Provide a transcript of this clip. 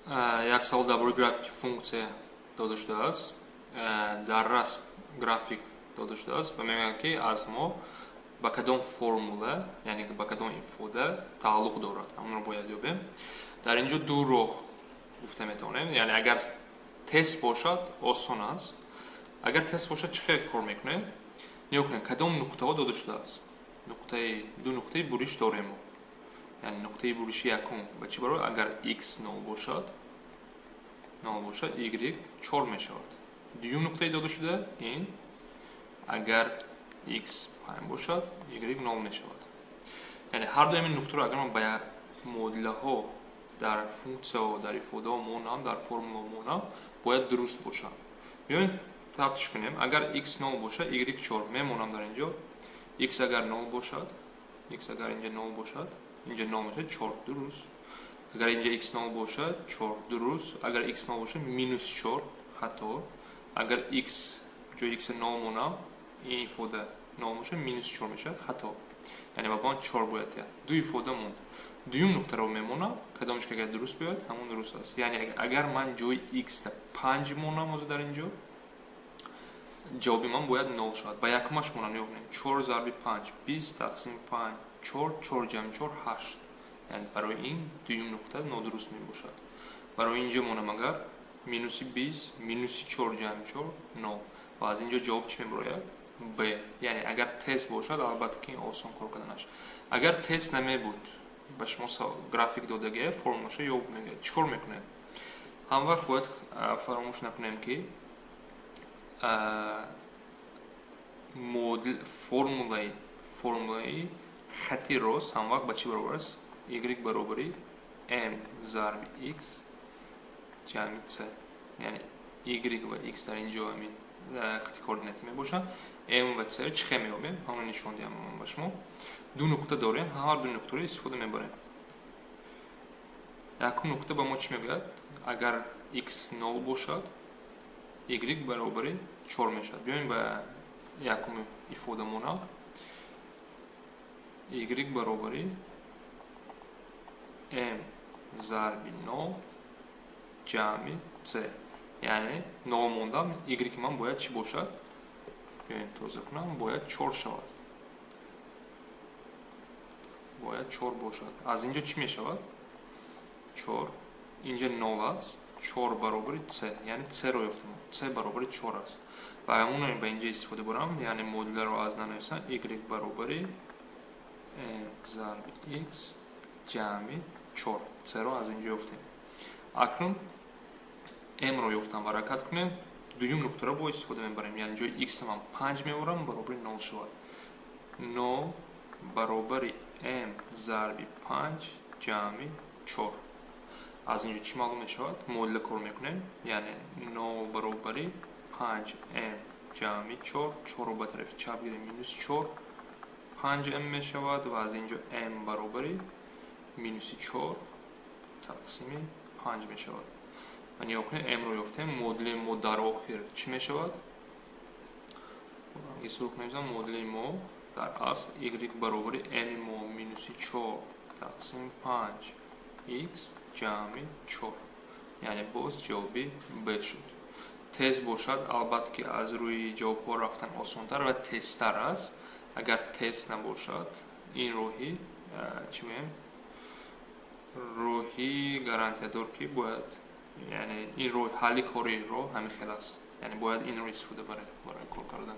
Як савол дар бораи графики функсия дода шудааст. Дар расм график дода шудааст ва мегӯяд, ки аз мо ба кадом формула, яъне ба кадом ифода тааллуқ дорад, ҳамонро бояд ёбем. Дар ин ҷо ду роҳ гуфта метавонем. Яъне агар тест бошад, осон аст. Агар тест бошад, чӣ хел кор мекунем? Нигоҳ кунем, кадом нуқтаҳо дода шудааст. Нуқтаи ду нуқтаи буриш дорем мо. Яъне нуқтаи буриши якум ба чӣ баробар? Агар x нол бошад, нол бошад, y чор мешавад. Дуюм нуқтаи дода шуда ин: агар x панҷ бошад, y нол мешавад. Яъне ҳар дуи ҳамин нуқтаро агар ман ба муодилаҳо дар функсияҳо, дар ифодаҳо монам, дар формулаҳо монам, бояд дуруст бошанд. Биёед, тафтиш кунем. Агар x нол бошад, y чор мемонам дар ин ҷо. X агар нол бошад, x агар инҷа нол бошад, инҷа нол мешавад, чор, дуруст. Агар инҷа x нол бошад, чор, дуруст. Агар x нол бошад, минус чор, хато. Агар x ҷои x нол монам, ин ифода нол бошад, минус чор мешавад, хато. Яъне ба ман чор бояд диҳад. Ду ифода монд. Дуюм нуқтаро мемонам, кадомаш ки агар дуруст биёяд, ҳамон дуруст аст. Яъне агар ман ҷои x панҷ монам ҳозир дар ин ҷо, ҷавоби ман бояд нол шавад. Ба якумаш монам, нигоҳ кунем: чор зарби панҷ 20, тақсими панҷ чор, чор ҷамъи чор ҳашт. Яъне барои ин дуюм нуқта нодуруст мебошад. Барои инҷо монам агар, минуси 20, минуси чор ҷамъи чор нол. Ва аз ин ҷо ҷавоб чӣ мебарояд? Б. Яъне агар тест бошад, албатта ки ин осон кор карданаш. Агар тест намебуд, ба шумо график додагия, формулаша ёб мегӯяд, чӣ кор мекунем? Ҳам вақт бояд фаромӯш накунем, ки формулаи хати рост ҳамвақт ба чӣ баробар аст? Y баробари m зарби x ҷамъи c. Яъне y ва x дар ин ҷо ҳамин хати координатӣ мебошанд. M ва c чӣ хел меёбем, ҳамонро нишон диҳам ман ба шумо. Ду нуқта дорем, ҳар ду нуқтаро истифода мебарем. Якум нуқта ба мо чӣ мегӯяд? Агар x нол бошад, y баробари чор мешавад. Биёем, ба якуми ифода монам: y баробари m зарби нол ҷамъи c. Яъне нол мондам, y ман бояд чӣ бошад? Биёем, тоза кунам. Бояд чор шавад, бояд чор бошад. Аз ин ҷо чӣ мешавад? Чор, инҷа нол аст, чор баробари c. Яъне c-ро ёфтам, c баробари чор аст. Ва ҳамонро ба инҷа истифода барам. Яъне модуларо аз нанависам: y баробари m зарби x ҷамъи чор. C-ро аз инҷо ёфтем. Акнун m-ро ёфтам, ҳаракат кунем, дуюм нуқтаро бо истифода мебарем. Яъне ҷои x ман панҷ меорам, баробари нол шавад. Нол баробари m зарби панҷ ҷамъи чор. Аз инҷо чӣ маълум мешавад? Муодила кор мекунем. Яъне нол баробари панҷ м ҷамъи чор. Чорро ба тарафи чап гирем, минус чор панҷ м мешавад. Ва аз инҷо м баробари минуси чор тақсими панҷ мешавад. Ва нигоҳ кунед, м-ро ёфтем. Муодилаи мо дар охир чӣ мешавад? Ранги сурх мезанам. Муодилаи мо дар асл y баробари м мо минуси чор тақсими панҷ x ҷамъи чор. Яъне боз ҷавоби б шуд. Тест бошад, албатта ки аз рӯи ҷавобҳо рафтан осонтар ва тезтар аст. Агар тест набошад, ин роҳи, чӣ гӯем, роҳи гарантиядор, ки бояд, яъне ин роҳи ҳалли кори роҳ ҳамин хел аст. Яъне бояд инро истифода барем барои кор кардан.